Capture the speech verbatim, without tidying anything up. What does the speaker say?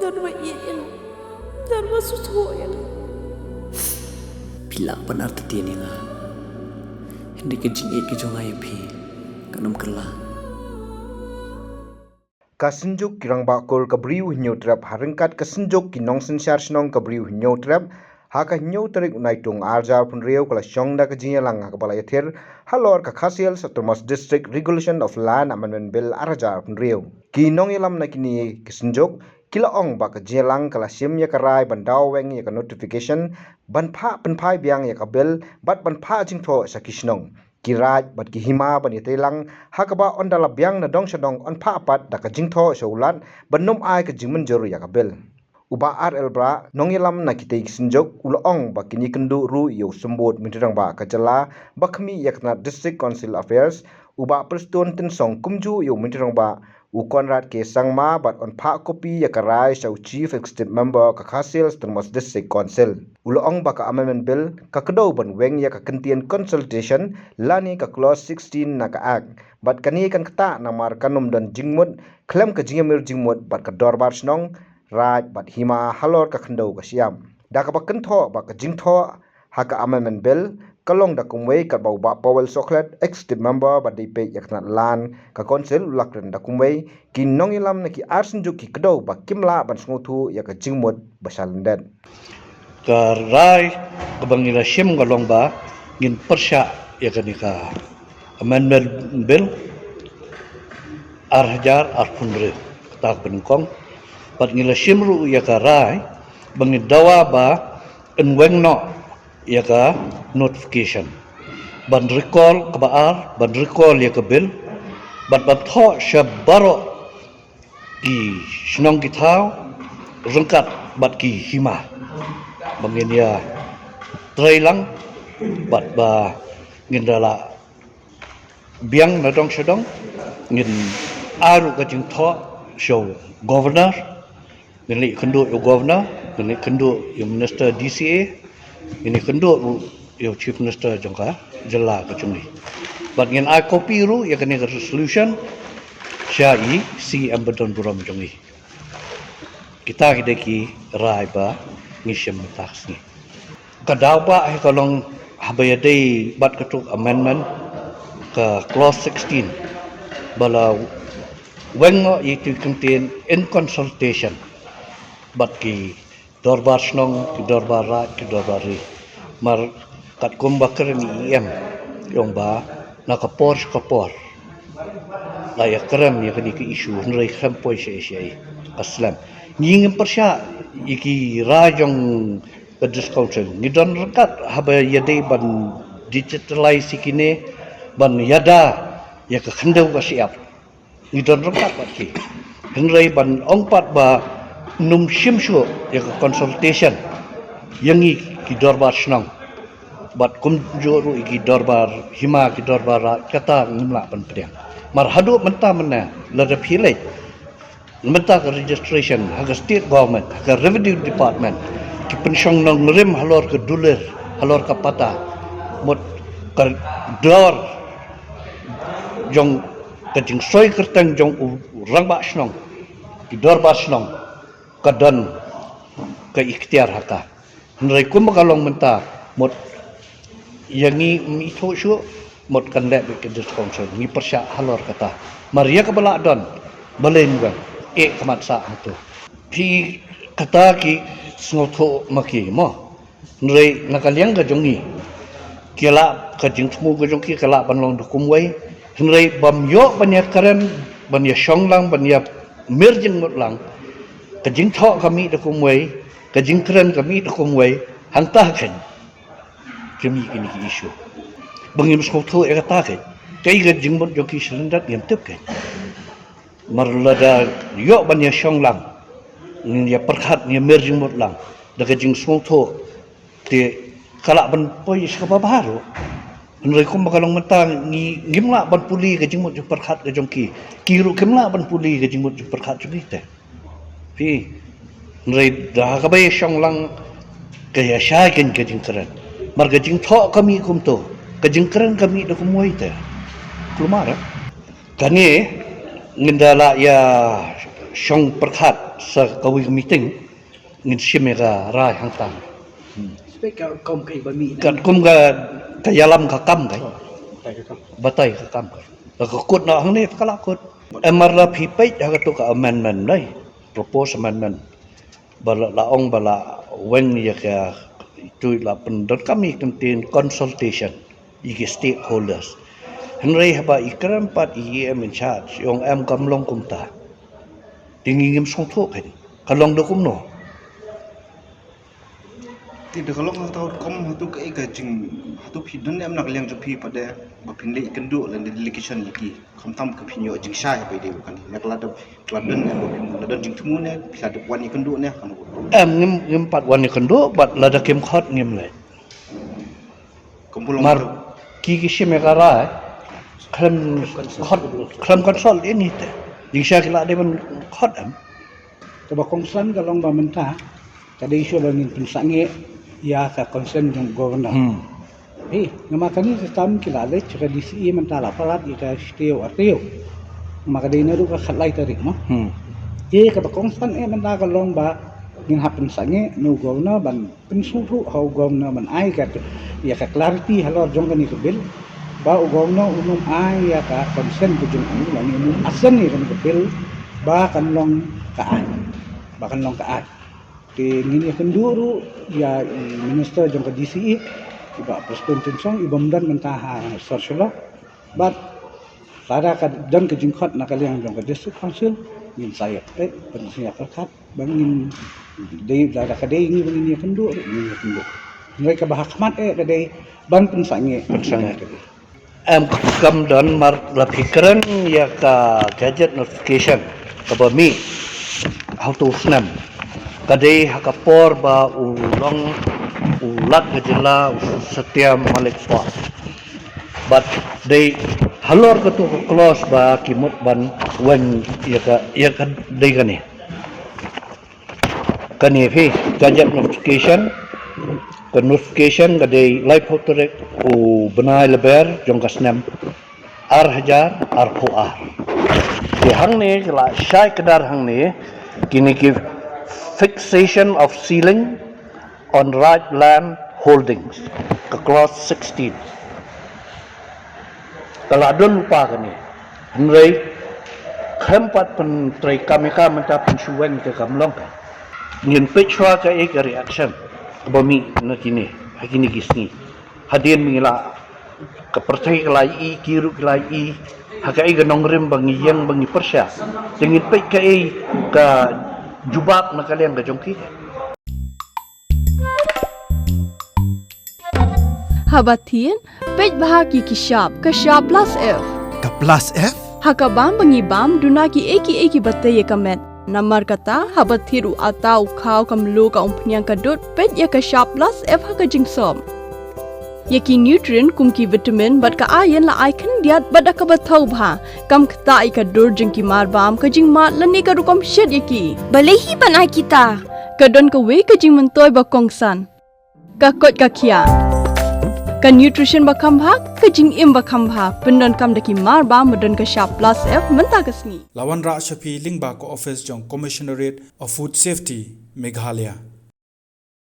Don ba ïeit ïa nga. Don ba sngewthuh ïa nga. Phi lah ban artatien ïa nga. Hynrei ka jingïeit ka jong nga ïa phi kan ym kylla. Ka Synjuk ki Rangbah Kur ka Bri u Hynñiewtrep ha ryngkat ka Synjuk ki Nongsynshar Shnong ka Bri u Hynñiewtrep ha ka hynñiew tarik u Naitung arhajar arphew hynriew ka la shong da ka jingïalang ha kaba la ïathir halor ka Khasi Hills Autonomous District Regulation of Land Amendment Bill arhajar arphew hynriew. Ki nongïalam na kine ki synjuk ki la ong ba ka jingïalang ka la shim ïa ka rai ban daw weng ïa ka notification ban phah pynphai biang ïa ka bill bad ban phah jingthoh sha ki shnong, ki raid bad ki hima ban ïatreilang ha kaba ynda la biang na dong sha dong yn phah pat da ka jingthoh sha u Lat ban ym ai ka jingmynjur ïa ka bill. U Bah R L Brah, nongïalam na kitei ki synjuk, u la ong ba kin ïakynduh ruh ïa u Symbud Myntri Rangbah ka jylla ba khmih ïa ka tnat District Council Affairs, u Bah Prestone Tynsong, kumjuh ïa u Myntri Rangbah u Conrad K Sangma bad yn phah kopi ïa ka rai sha u Chief Executive Member ka Khasi Hills Autonomous District Council. U la ong ba ka Amendment Bill ka kdew ban weng ïa ka kyntien consultation lane ka Clause sixteen na ka Act, bad kane kan ktah namar kan ym don jingmut khlem ka jingïamir jingmut bad ka Dorbar Shnong, raid bad hima halor ka khyndew ka shyiap. Da kaba kynthoh ba ka jingthoh ha ka Amendment Bill ka long da kumwei, katba u Bah Powell Sohkhlet, Executive Member ba dei peit ïa ka tnat Land ka Council, u la kren da kumwei, ki nongïalam na ki ar synjuk ki kdew ba kim lah ban sngewthuh ïa ka jingmut ba sha lyndet. Ka rai kaba ngi la shim ka long ba ngin pyrshah ïa kane ka Amendment Bill arhajar arphew hynriew, kata ka pynïaid. Bad ngi la shim ruh ïa ka rai ba ngin dawa ba yn weng noh ïa ka notification, ban recall, kaba ar, ban recall ïa ka bill, bad ban thoh sha baroh ki shnong ki thaw ryngkat bad ki hima ba ngin ïatreilang bad ba ngin da lah biang na dong sha dong. Ngin ai ruh ka jingthoh sha u Governor, ngin leit kynduh ïa u Governor, ngin leit kynduh ïa u Minister D C A, ngin leit kynduh ruh ïa u Chief Minister jong ka jylla ka jong ngi. Bad ngin ai kopi ruh ïa kane ka resolution sha i C M ba don burom jong ngi. Kita ki dei ki rai ba ngi shim mynta ka sngi. Ka daw ba hi ka long haba ïadei bad kato ka amendment ka Clause sixteen ba la weng noh ïa ito i kyntien in consultation bad ki dorbar shnong, ki dorbar raid, ki dorbar ri. Mar katkum ba kren i E M, i ong ba na ka por sha ka por la ïakren ïa kane ka issue, hynrei khlem poi shaei shaei, ka slem. Ngi ngim pyrshah ïa ki rai jong ka District Council. Ngi don ryngkat haba ïadei ban digitalize ïa kine, ban ïada ïa ka khyndew ka shyiap. Ngi don ryngkat bad ki. Hynrei ban ong pat ba ym shim shuh ïa ka consultation ïa ngi ki dorbar shnong bad kumjuh ruh ïa ki dorbar hima, ki dorbar raid, kata ngim lah ban pdiang. Mar haduh mynta mynne, lada phi leit mynta ka registration ha ka state government, ha ka revenue department, ki pynshong nongrim halor ka dulir, halor ka patta, mut ka dor jong ka jingsoi kyrteng jong u rangbah shnong, ki dorbar shnong, ka don ka iktiar ha ka. Hynrei kumba ka long mynta, mut ïa ngi ym ithuh shuh, mut kan leh beit ka District Council, ngi pyrshah halor kata. Mar ïa kaba lah don, balei ym don, eh ka mat sah hato. Phi kata ki sngewthuh ma ki mo. Hynrei na ka liang ka jong ngi, ki lah, ka jingthmu ka jong ki ka lah ban long da kumwei. Hynrei bym ïoh ban ïakren, ban ïashong lang, ban ïamir jingmut lang. Ka jingthoh ka mih da kumwei, ka jingkren ka mih da kumwei, hangta keiñ ka mih kine ki issue. Ba ngim sngewthuh ïa kata keiñ. Kaei ka jingmut jong ki sha lyndet ngim tip keiñ. Mar lada ïoh ban ïashong lang, ngin ïapyrkhat, ngin ïamir jingmut lang da ka jingsngewthuh, te ka lah ban poi sha kaba bha ruh. Hynrei kumba ka long mynta, ngi, ngim lah ban pule ka jingmut jingpyrkhat ka jong ki. Ki ruh kim lah ban pule ka jingmut jingpyrkhat jong ngi te. Phi, hynrei da kaba ïashong lang, ka ïashai keiñ ka jingkren. Mar ka jingthoh ka mih kumto, ka jingkren ka mih da kumwei te. Kulmar, eh? Kane ngin da lah ïa shong pyrkhat sa kawei ka meeting, ngin shim ïa ka rai hangta. Spek ka kum ka iba mi na. Katkum ka, ka ïalam ka kam kai. Oh, batai ka kam. Batai ka kam kai. La ka kut na hangne ka la kut. Em mar la phi peit ha katu ka amendment dei. Proposed amendment. Ba la, la ong ba la weng ïa ka, itu la pyndonkam ïa ka ktien consultation ïa ki stakeholders. Hynrei haba i kren pat i E M in charge, i ong em kam long kumta. Te ngi ngim sngewthuh phin. Ka long da kumno? Te da ka long hato kum hato kaei ka jing, hato phi don em na ka liang jong phi pat de ba phin leit kynduh lane delegation ïa ki. Khamtam ka phin ïoh jingshai ba i dei u kane. Ne ka la dep, ka la don ne ba phin la don jingthmu ne, phi la dep wan ïakynduh ne, kano. Em, ngim, ngim pat wan ïakynduh, bad lada kim khot ngim leit. Kumba long. Mar ki ki shim ïa ka rai, khlem khot, khlem consult ïa ngi te. Jingshai ki la dei ban khot em. Kaba kongsan ka long ba mynta, ka dei shuh ba ngin pynsangeh ïa ka consent jong governor. Hmm. Eh, namar kane ka kam ki la leit sha ka D C E mynta la palat ïa ka shi taïew ar taïew. Namar ka dei naduh ka khatlai tarik mo. Hmm. Eh, kaba kongsan eh mynta ka long ba ngin hap pynsangeh na u governor ban pynsngewthuh ha u governor ban ai ka, ïa ka clarity halor jong kane ka bill. Ba u governor un ym ai ïa ka consent ka jong u lane un ym assent ïa kane ka bill ba kan long ka aiñ. Ba kan long ka aiñ. Te ngin ïakynduh ruh ïa i minister jong ka D C E, i Bah Prestone Tynsong, i bym don mynta ha sor Shillong. Bad lada ka don ka jingkhot na ka liang jong ka District Council, ngin sa ïa peit, ban sa ïa pyrkhat, ba ngin dei, lada ka dei ngi ba ngin ïakynduh ruh, ngin ïakynduh. Hynrei kaba ha khmat eh ka dei ban pynsangeh. Pynsangeh. Em, kam don mar la phi kren ïa ka gazette notification kaba mih ha utu u snem. Ka dei ha ka por ba u long u Lat ka jylla u Satyam Malik Paul. Bad dei halor katu ka clause ba ki mut ban weng ïa ka, ïa ka dei kane. Kane phi, gazette notification, ka notification ka dei laiphew tarik u bnai Lber jong ka snem ar hajar arphew ar. Te hangne ka la shai kdar hangne, kine ki fixation of ceiling on right land holdings, ka clause sixteen. Ka la don lypa kane. Hynrei khlem pat pyntreikam ïa ka mynta pynshuwa ïa ka kam long ka. Ngin peit shuwa kaei ka reaction kaba mih na kine, ha kine ki sngi. Hadien ba ngi la, ka pyrthei ka la ïohi, ki ruh ki la ïohi ha kaei ka nongrim ba ngi ïeng ba ngi pyrshah. Te ngin peit kaei ka jubab na ka liang ka jong ki. Haba thied, peit bha ki ki shap, ka shap plus F. Ka plus F? Ha ka bam ba ngi bam, duna kiei kiei kiba tei ïa ka met. Namar kata, haba thied u atta, u khaw, ka mluh, ka umphniang, ka dud, peit ïa ka shap plus F ha ka jingsop. Ïa ki nutrient kum ki vitamin bad ka iron la ai khyndiat bad da kaba thaw bha. Kam ktah ïa ka dur jong ki marbam, ka jingmad lane ka rukom shet ïa ki. Balei hi ban ai kita? Ka don kawei ka jingmyntoi ba kongsan. Ka koit ka khiah. Ka nutrition ba kham bha, ka jingim ba kham bha. Pyndonkam da ki marbam ba don ka shap plus F mynta ka sngi. La wanrah sha phi lyngba ka office jong Commissionerate of Food Safety, Meghalaya.